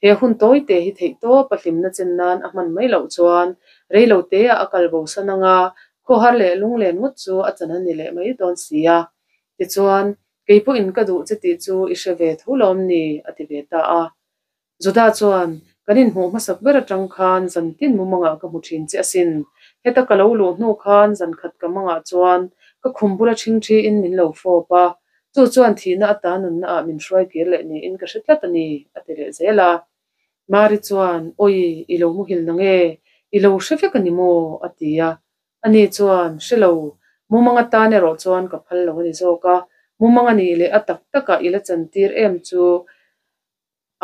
He hun tawi te hi theihtawp a hlimna chen nan a hman mai loh chuan rei lo teah a kal bo san ang a, khawhar leh lunglen ngawt chu a chan a ni leh mai dawn si a. Tichuan, kei pawhin ka duh che tih chu i hre ve tho lawm ni? a ti ve ta a. Juda chuan, Kan inhmuh hmasak ber atang khan zan tin mumangah ka hmu thin che asin. Heta ka lo luh hnu khan zan khat ka mangah chuan ka khum bula ṭhingṭhiin min lo fawp a, chu chuan thihna ata nunnaah min hruai kir leh niin ka hre tlat a ni, a ti leh zel a. Mari chuan, Awi, i lo muhil na nge? I lo hre vek a ni maw? a ti a. Ani chuan, Hre lo, mumang atan erawh chuan ka phal lo a ni zawk a, mumang a nih leh a tak takah i la chantir em chu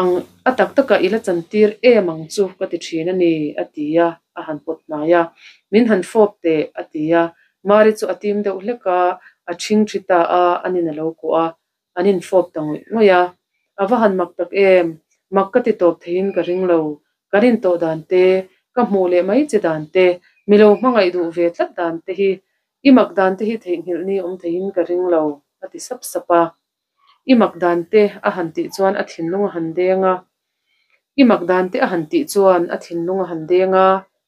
ang a tak takah i la chantir em ang chu ka ti thin a ni, a ti a, a han pawt hnai a. Min han fawp teh, a ti a. Mari chu a tim deuh hlek a, a ṭhing ṭhi ta a, an in a lo kuah a, an infawp ta ngawih ngawih a. A va han mak tak em? Mak ka ti tawp theiin ka ring lo. Kan intawh dan te, ka hmuh leh mai che dan te, mi lo hmangaih duh ve tlat dan te hi, i mak dan te hi theihnghilh ni awm theiin ka ring lo, a ti sap sap a. I mak dan te a han tih chuan a thinlung a han deng a. I mak dan te a han tih chuan a thinlung a han deng a,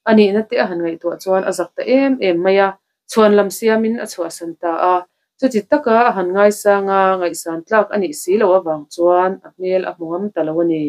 a nihna te a han ngaihtuah chuan a zak ta em em mai a, chhuan lam siamin a chhuahsan ta a. Chuti taka a han ngaisang a, ngaihsan tlak a nih si loh avang chuan a hmel a hmu ngam ta lo a ni.